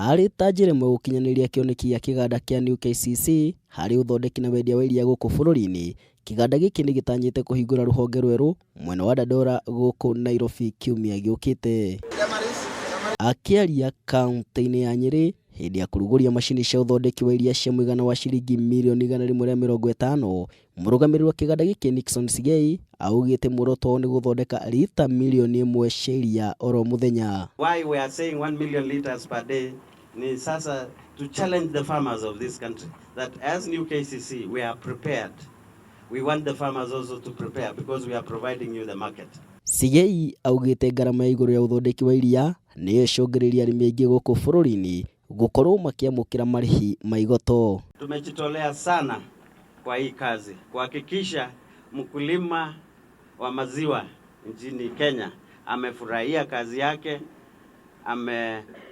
Arĩ ta njĩra ĩmwe gũkinyanĩria kĩoneki gĩa kĩganda kĩa New KCC harĩ ũthondeki na wendia wa iria gũkũ bũrũri-inĩ, kĩganda gĩkĩ nĩ gĩtanyĩte kũhingũra rũhonge rwerũ mwena wa Dandora gũkũ Nairobi kiumia gĩũkĩte. Akĩaria kaunti-inĩ ya Nyĩrĩ hĩndĩ ya kũrugũria macini cia ũthondeki wa iria cia mũigana wa ciringi mirioni 150, mũrũgamĩrĩri wa kĩganda gĩkĩ Nixon Sigei augĩte muoroto wao nĩ gũthondeka rita mirioni ĩmwe cia iria oro mũthenya. Why we are saying 1 million liters per day ni sasa to challenge the farmers of this country that as new KCC we are prepared. We want the farmers also to prepare because we are providing you the market. Sigei augĩte ngarama ya igũrũ ya ũthondeki wa iria nĩyo ĩcũngĩrĩirie arĩmi aingĩ gũkũ bũrũri-inĩ gũkorwo makĩamũkĩra marĩhi ma igoto. Tumejitolea sana kwa hii kazi kuhakikisha mkulima wa maziwa nchini Kenya amefurahia kazi yake,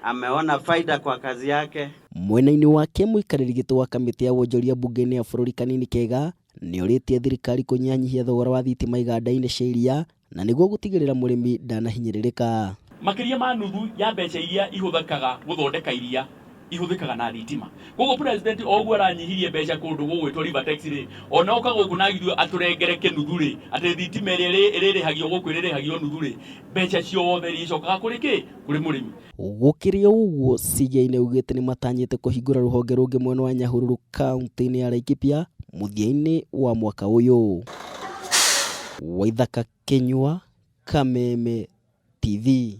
ameona faida kwa kazi yake. Mwena-inĩ wake mũikarĩri gĩtĩ wa kamĩtĩ ya wonjoria mbunge-inĩ ya bũrũri Kanini Kega nĩorĩtie thirikari kũnyihanyihia thogora wa thitima iganda-inĩ cia iria na nĩguo gũtigĩrĩra mũrĩmi ndanahinyĩrĩrĩka. Makĩria ma nuthu ya mbeca iria ihũthĩkaga gũthondeka iria ihũthĩkaga na thitima. Koguo president o ũguo aranyihirie mbeca kũndũ gũgwĩtwo Rivertex rĩ, ona oka gũkũ na ithuĩ atũrengere kĩnuthu rĩ, atĩ thitima ĩrĩa ĩrĩrĩhagio gũkũ ĩrĩrĩhagio nuthu rĩ, mbeca ciothe irĩcokaga kũrĩ kĩ? Kũrĩ mũrĩmi. Gũkĩrĩ o ũguo, Sigei nĩaugĩte nĩmatanyĩte kũhingũra rũhonge rũngĩ mwena wa Nyahururu kaunti-inĩ ya Laikipia mũthia-inĩ wa mwaka ũyũ. Waithaka Kĩnyua, Kameme TV.